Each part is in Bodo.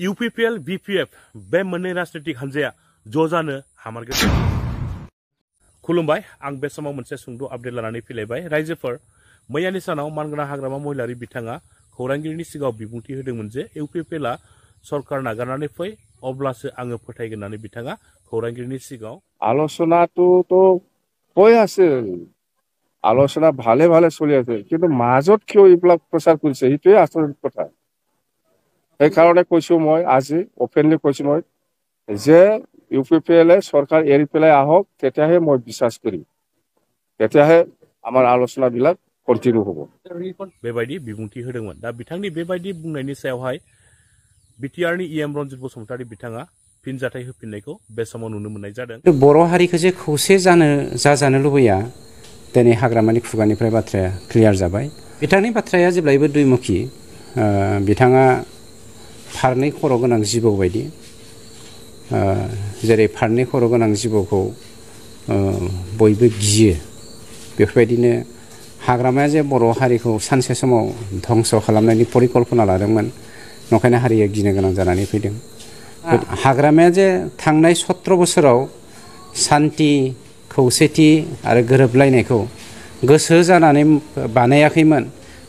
UPPL, BPF बे मोननै राजनीतिक हान्जाया ज' जानो हामारगोन। खुलुमबाय, आं बे समाव मोनसे सुंद' आपडेट लानानै फैलायबाय। रायजोफोर, मैयानि सानाव मानगोना हाग्रामा महिलारि बिथाङा खौरांगिरिनि सिगाङाव बिबुंथि होदोंमोन जे UPPLआ सरकार नागारनानै फै अब्लासो आङो फोथायगोन होननानै बिथाङा खौरांगिरिनि सिगाङाव আলোচনাটো হৈ আছে আলোচনা ভালে ভালে চলি আছে কিন্তু মাজত কিয় এইবিলাক প্ৰচাৰ কৰিছে সেইটোৱে আচৰিত কথা সেইকাৰণে কৈছো মই আজি অপেনলি কৈছো মই যে UPPLে চৰকাৰ এৰি পেলাই আহক তেতিয়াহে মই বিশ্বাস কৰিম তেতিয়াহে আমাৰ আলোচনাবিলাক কন্টিনিউ হ'ব बेबायदि बिबुंथि होदोंमोन दा बिथांनि बेबायदि बुंनायनि सायावहाय बिटिआरनि EM रन्जित बसुमतारी बिथाङा फिनजाथाय होफिननायखौ बे समाव नुनो मोननाय जादों बर' हारिखौ जे खौसे जाजानो लुबैया दिनै हाग्रामानि खुगानिफ्राय बाथ्राया क्लियार जाबाय बिथांनि बाथ्राया जेब्लायबो दुइमुखी बिथाङा फारनै खर' गोनां जिबौ बायदि जेरै फारनै खर' गोनां जिबौखौ बयबो गियो बेफोरबायदिनो हाग्रामाया जे बर' हारिखौ सानसे समाव धंस खालामनायनि परिकल्पना लादोंमोन नंखायनो हारिया गिनो गोनां जानानै फैदों हाग्रामाया जे थांनाय 17 बोसोराव शान्ति खौसेथि आरो गोरोबलायनायखौ गोसो जानानै बानायाखैमोन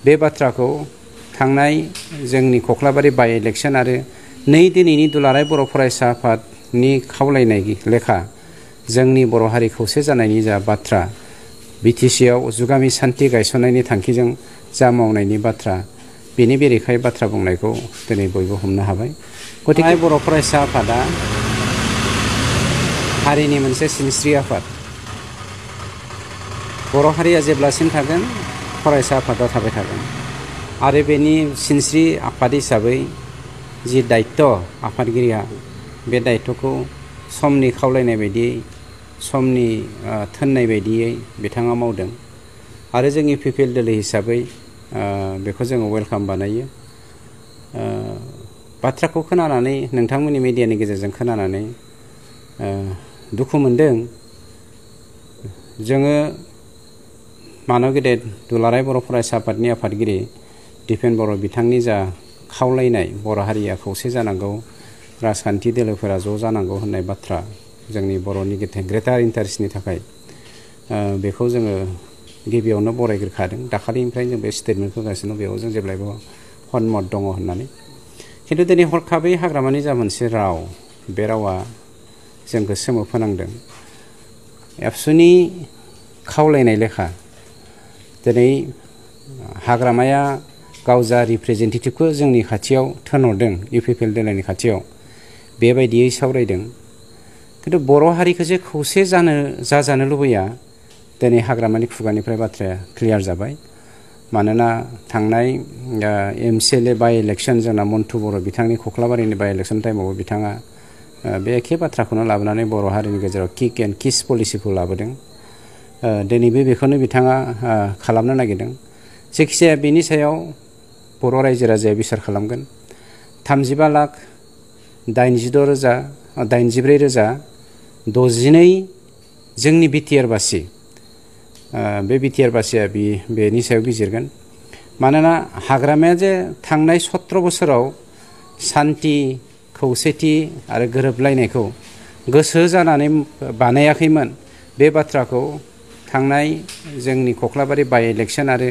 बे बाथ्राखौ थांनाय जोंनि कख्लाबारि बाय इलेक्शन आरो दिनैनि दुलाराय बर' फरायसा आफादनि खावलायनाय लेखा जोंनि बर' हारि खौसे जानायनि जा बाथ्रा बिटिसिआव जुगामि शान्ति गायसननायनि थांखिजों जा मावनायनि बाथ्रा बेनि बेरेखायै बाथ्रा बुंनायखौ दिनै बयबो हमनो हाबाय गतिके बर' फरायसा आफादा हारिनि मोनसे सिनस्रि आफाद बर' हारिया जेब्लासिम थागोन फरायसा आफादा थाबाय थागोन आरो बेनि सिनस्रि आफाद हिसाबै जि दायित्व आफादगिरिया बे दायित्वखौ समनि खावलायनाय बायदियै समनि थोननाय बायदियै बिथाङा मावदों आरो जोंनि UPPL दोलो हिसाबै बेखौ जोङो वेलकाम बानायो बाथ्राखौ खोनानानै नोंथांमोननि मिडियानि गेजेरजों खोनानानै दुखु मोनदों जोङो मानव गेदेर दुलाराय बर' फरायसा आफादनि आफादगिरि दिपेन बर' बिथांनि जा खावलायनाय बर' हारिया खौसे जानांगौ राजखान्थि दोलोफोरा ज' जानांगौ होननाय बाथ्रा जोंनि बर'नि ग्रेटार इन्टारेस्टनि थाखाय बेखौ जोङो गिबियावनो बरायग्रोखादों दाखालिनिफ्राय जों बे स्टेटमेन्ट होगासिनो बेयाव जों जेब्लायबो हनमत दङ होननानै खिन्थु दिनै हरखाबै हाग्रामानि जा मोनसे राव बे रावा जोंखौ सोमोफोनांदों एबसुनि खावलायनाय लेखा दिनै हाग्रामाया गाव जा रिप्रेजेन्टेटिभखौ जोंनि खाथियाव थिनहरदों UPPL दोलोनि खाथियाव बेबायदियै सावरायदों खिन्थु बर' हारिखौ जे खौसे जाजानो लुबैया दिनै हाग्रामानि खुगानिफ्राय बाथ्राया क्लियार जाबाय मानोना थांनाय MCLA बाय इलेक्शन जोंना मन्टु बर' बिथांनि कख्लाबारिनि बाय इलेक्शन टाइमावबो बिथाङा बे एखे बाथ्राखौनो लाबोनानै बर' हारिनि गेजेराव किक एन्ड किस पलिसिखौ लाबोदों दिनैबो बेखौनो बिथाङा खालामनो नागिरदों जायखिजाया बेनि सायाव बर' रायजो राजाया बिसार खालामगोन 35,84,062 जोंनि BTR बासि बे BTR बासिया बेनि सायाव बिजिरगोन मानोना हाग्रामाया जे थांनाय 17 बोसोराव शान्ति खौसेथि आरो गोरोबलायनायखौ गोसो जानानै बानायाखैमोन बे बाथ्राखौ थांनाय जोंनि कख्लाबारि बाय इलेक्शन आरो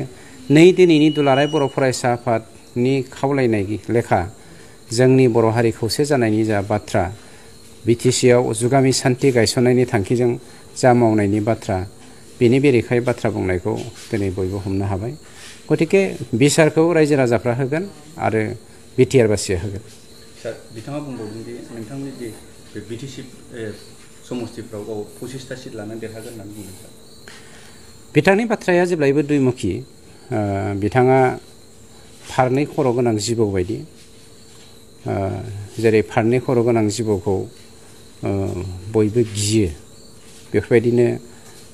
दिनैनि दुलाराय बर' फरायसा आफादनि खावलायनाय लेखा जोंनि बर' हारि खौसे जानायनि जा बाथ्रा बिटिसिआव जुगामि शान्ति गायसननायनि थांखिजों जा मावनायनि बाथ्रा बेनि बेरेखायै बाथ्रा बुंनायखौ दिनै बयबो हमनो हाबाय गतिके बिसारखौ रायजो राजाफ्रा होगोन आरो BTR बासिया होगोन सार बिथाङा बुंबावदों दि नोंथांनि जे BTC समस्तिफ्राव 25टा सिट लानानै देरहागोन होननानै बुंदों सार बिथांनि बाथ्राया जेब्लायबो दुइमुखी बिथाङा फारनै खर' गोनां जिबौ बायदि जेरै फारनै खर' गोनां जिबौखौ बयबो गियो बेफोरबायदिनो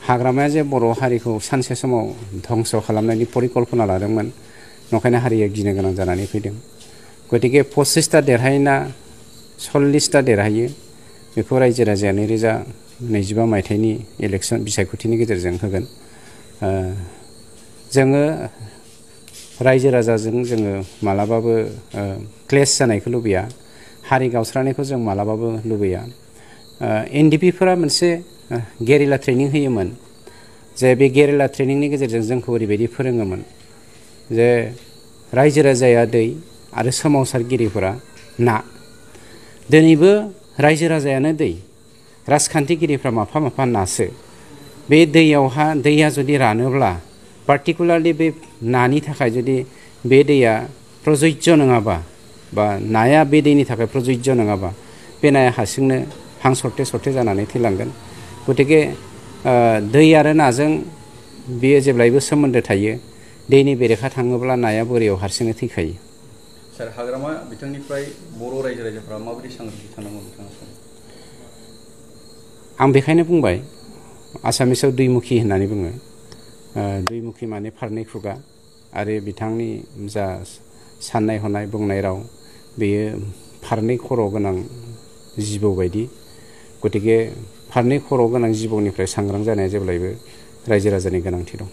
हाग्रामाया जे बर' हारिखौ सानसे समाव धंस खालामनायनि परिकल्पना लादोंमोन नंखायनो हारिया गिनो गोनां जानानै फैदों गतिके 25टा देरहायोना 40टा देरहायो बेखौ रायजो राजाया 2025 मायथाइनि इलेक्शन बिसायख'थिनि गेजेरजों होगोन जोङो रायजो राजाजों जोङो मालाबाबो क्लेश जानायखौ लुबैया हारि गावस्रानायखौ जों मालाबाबो लुबैया। एनडिपिफोरा मोनसे गेरिला ट्रेनिं होयोमोन, जे बे गेरिला ट्रेनिंनि गेजेरजों जोंखौ ओरैबायदि फोरोङोमोन जे रायजो राजाया दै आरो सोमावसारगिरिफोरा ना। दिनैबो रायजो राजायानो दै, राजखान्थिगिरिफ्रा माफा माफा नासो। बे दैया जुदि रानोब्ला, पार्टिकुलारलि बे नानि थाखाय जुदि बे दैया प्रजज्य नङाबा, बा नाया बे दैनि थाखाय प्रजज्य नङाबा, बे नाया हारसिंनो हां सरथे सरथे जानानै थैलांगोन। गतिके दै आरो नाजों बेयो जेब्लायबो सोमोन्दो थायो। दैनि बेरेखा थाङोब्ला नाया बोरियाव हारसिंनो थैखायो। सार, हाग्रामा बिथांनिफ्राय बर' रायजो राजाफ्रा माबायदि सांग्रांथि थानांगौ नोंथाङा सानो? आं बेखायनो बुंबाय, आसामिसाव दुइमुखि होननानै बुङो। दुइमुखि माने फारनै खुगा, आरो बिथांनि जा साननाय हनाय बुंनाय राव बेयो फारनै खर' गोनां जिबौ बायदि। गतिके फारनै खर' गोनां जिबौनिफ्राय सांग्रां जानाया जेब्लायबो रायजो राजानि गोनांथि दं।